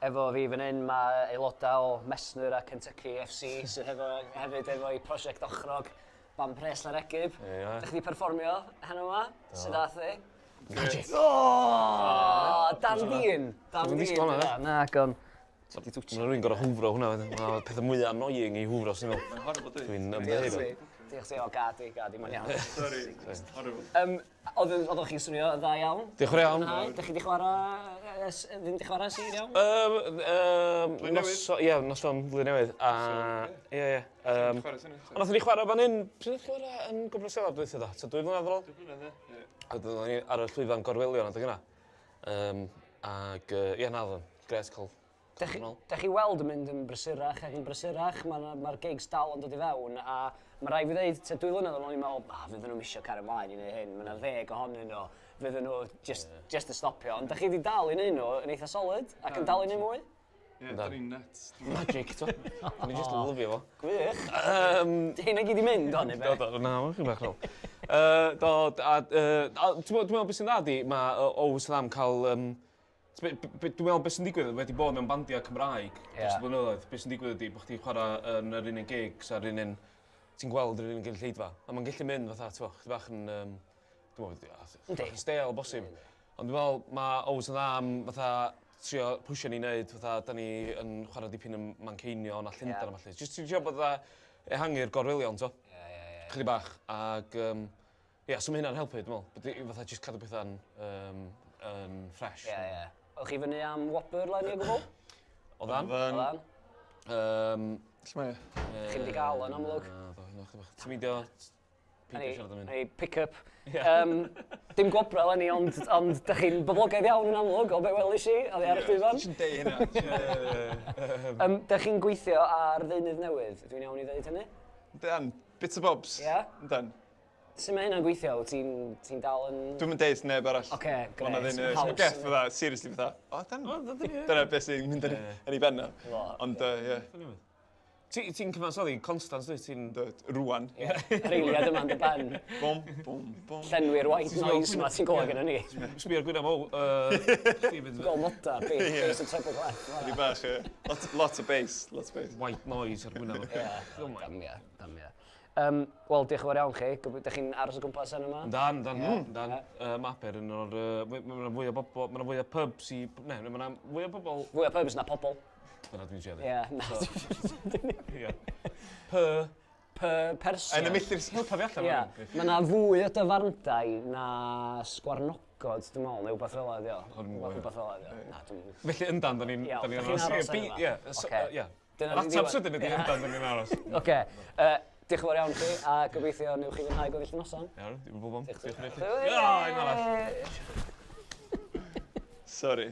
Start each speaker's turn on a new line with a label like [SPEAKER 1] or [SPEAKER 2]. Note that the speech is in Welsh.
[SPEAKER 1] Efo fi fan hyn mae aelodau o Messner a Kentucky FC sydd hefo, hefyd efo'i prosiect ochrog Band Pres Llareggub.
[SPEAKER 2] Ie. Yeah.
[SPEAKER 1] Dych chi wedi perfformio heno yma? Sut ath hi?
[SPEAKER 2] Magic.
[SPEAKER 1] O! Dan dîn! Dan
[SPEAKER 2] Dwi'n
[SPEAKER 1] dîn.
[SPEAKER 2] disgwyl hwnna, de.
[SPEAKER 1] Na, gon. Ti 'di twtio.
[SPEAKER 2] Mae rhywun gorau hwfro hwnna. wedyn. Mae pethau mwyaf annoying i hwfro sy'n meddwl.
[SPEAKER 3] Mae'n horrible, dwi.
[SPEAKER 2] Dwi'n ymddiheuro.
[SPEAKER 1] Diolch ti, o, gad i, gad i, mae'n iawn.
[SPEAKER 3] Sorry. Horrible.
[SPEAKER 1] Um, oedd oeddech chi'n swnio yn dda iawn?
[SPEAKER 2] Diolch yn iawn.
[SPEAKER 1] Mwynhau? Dych chi 'di chwarae, ddim 'di chwarae sir iawn?
[SPEAKER 3] Blwyddyn newydd?
[SPEAKER 2] Ie, noson flwyddyn newydd. A, ie, ie.
[SPEAKER 3] Chwarae syniad.
[SPEAKER 2] Ond nathon ni chwarae fan hyn, pryd nath ni chwarae yn Gwbl Sela dwytha do? Ta 2 flynedd yn ôl?
[SPEAKER 3] 2 blynedd, ie.
[SPEAKER 2] A oedden ni ar y llwyfan Gorwelion adeg yna. Ac, ie, na, oedd o'n grêt cael
[SPEAKER 1] Dych chi,
[SPEAKER 2] nôl.
[SPEAKER 1] dych chi weld yn mynd yn brysurach ac yn brysurach, mae'r ma gigs dal yn dod i fewn, a mae rhaid fi ddeud, tua 2 flynedd yn ôl, o'n i'n meddwl, ah, fydden nhw'n isio cario ymlaen i wneud hyn, mae yna 10 ohonyn nhw, fydden nhw just yn stopio, ond dych chi wedi dal i wneud nhw yn eitha solid, ac yn dal i wneud mwy?
[SPEAKER 3] Ie, da ni'n nuts.
[SPEAKER 2] Magic, to. Ni just lyfio fo.
[SPEAKER 1] Gwych. Di hynna gyd i mynd, o'n i be?
[SPEAKER 2] Do, do, na, mae'n chydig bach nôl. Do, a, a, ti'n meddwl, dwi'n meddwl beth sy'n dda di, mae Ows yn am cael... Dwi'n meddwl beth sy'n digwydd wedi bod mewn bandiau Cymraeg dros y blynyddoedd. Beth sy'n digwydd ydy bod chdi'n chwarae yn yr un un gigs a'r un un... Ti'n gweld yr un un gynulleidfa. A mae'n gallu mynd fatha, ti'n meddwl, chdi bach yn... Dwi'n meddwl, bach yn stale o bosib. Ond dwi'n meddwl mae Ows yn dda am fatha trio pwysio ni wneud, fatha, da ni yn chwarae dipyn yn Manceinion a Llundain a ballu. Jyst ti'n trio bod fatha ehangu'r gorwelion, to. Chydig bach. Ac, ie, so mae hynna'n helpu, dwi'n meddwl. Bod fatha jyst cadw pethau'n yn fresh.
[SPEAKER 1] Ie, ie. O'ch chi fyny am wobr leni o gwbl?
[SPEAKER 2] Oddan.
[SPEAKER 1] Oddan.
[SPEAKER 3] Lle mae e?
[SPEAKER 1] Chi'n mynd i gael o'n amlwg.
[SPEAKER 2] Na, do, hynna chydig bach. Ti'n meindio peidio siarad am hyn?
[SPEAKER 1] Ei, pick up. Dim gwobrau eleni, ond dych chi'n boblogaidd iawn yn amlwg, o be welis i, oddi ar y llwyfan.
[SPEAKER 3] Ti'n deud hynna.
[SPEAKER 1] Dych chi'n gweithio ar ddeunydd newydd, dwi'n iawn i ddeud hynny?
[SPEAKER 3] Dan, bits o bobs.
[SPEAKER 1] Ie?
[SPEAKER 3] Dan.
[SPEAKER 1] Sut mae hynna'n gweithio? Wyt ti'n dal yn...
[SPEAKER 3] Dwi'm yn deud neb arall.
[SPEAKER 1] Oce, grêt.
[SPEAKER 3] Ma' 'na ddim yy
[SPEAKER 1] Haws.
[SPEAKER 3] ma' Geff fatha, seriously fatha, o, dyna beth sy'n mynd yn ei ben o. Ond, ie.
[SPEAKER 2] Ti'n cyfansoddi constant, dwyt? Ti'n...
[SPEAKER 3] Rwan.
[SPEAKER 1] Ie. Yr eiliad yma yn dy ben.
[SPEAKER 3] Bwm, bwm, bwm.
[SPEAKER 1] Llenwi'r white noise yma ti'n gweld gyda ni.
[SPEAKER 2] Sbio ar gwyneb o, chdi fynd...
[SPEAKER 1] Gol moda, bass and treble clef.
[SPEAKER 3] Ydy bach, ie. Lot, lot o bass, lot o bass.
[SPEAKER 2] White noise ar gwyneb o.
[SPEAKER 1] Ie, damia, damia. Wel, diolch yn fawr iawn chi. Dych chi'n aros o gwmpas heno yma?
[SPEAKER 2] Dan, dan, dan. Mae Aber yn o'r... Mae yna fwy o bobl, mae yna fwy o pubs i... Ne, mae yna fwy o bobl...
[SPEAKER 1] Fwy o pubs na pobl.
[SPEAKER 2] Dyna dwi'n siarad.
[SPEAKER 1] Ie, na.
[SPEAKER 2] Ie. Per...
[SPEAKER 1] Per person.
[SPEAKER 3] Yn y milltir...
[SPEAKER 2] Helpa fi allan.
[SPEAKER 1] Ie. Mae yna fwy o dafarndai na sgwarnogod, dwi'n meddwl, neu wbath fel yna, dio. Wbath fel yna, dio. Na, dwi'n...
[SPEAKER 2] Felly, yndan, da ni'n
[SPEAKER 1] Iawn,
[SPEAKER 2] da ni'n
[SPEAKER 1] dach chi'n
[SPEAKER 2] aros.
[SPEAKER 1] aros
[SPEAKER 2] Ie,
[SPEAKER 1] heno yma?
[SPEAKER 2] ie, so,
[SPEAKER 1] Ocê.
[SPEAKER 2] ie.
[SPEAKER 1] Dyna
[SPEAKER 2] Yr
[SPEAKER 1] ni
[SPEAKER 2] ateb
[SPEAKER 1] ddiwedd.
[SPEAKER 2] sydyn ydi yndan, da ni'n aros.
[SPEAKER 1] Oce. Diolch yn fawr iawn chi, a gobeithio newch chi fwynhau gweddill y noson.
[SPEAKER 2] Iawn, dim problem.
[SPEAKER 1] Diolch.
[SPEAKER 2] Diolch yn fawr. Ie, un arall.
[SPEAKER 3] Sorry.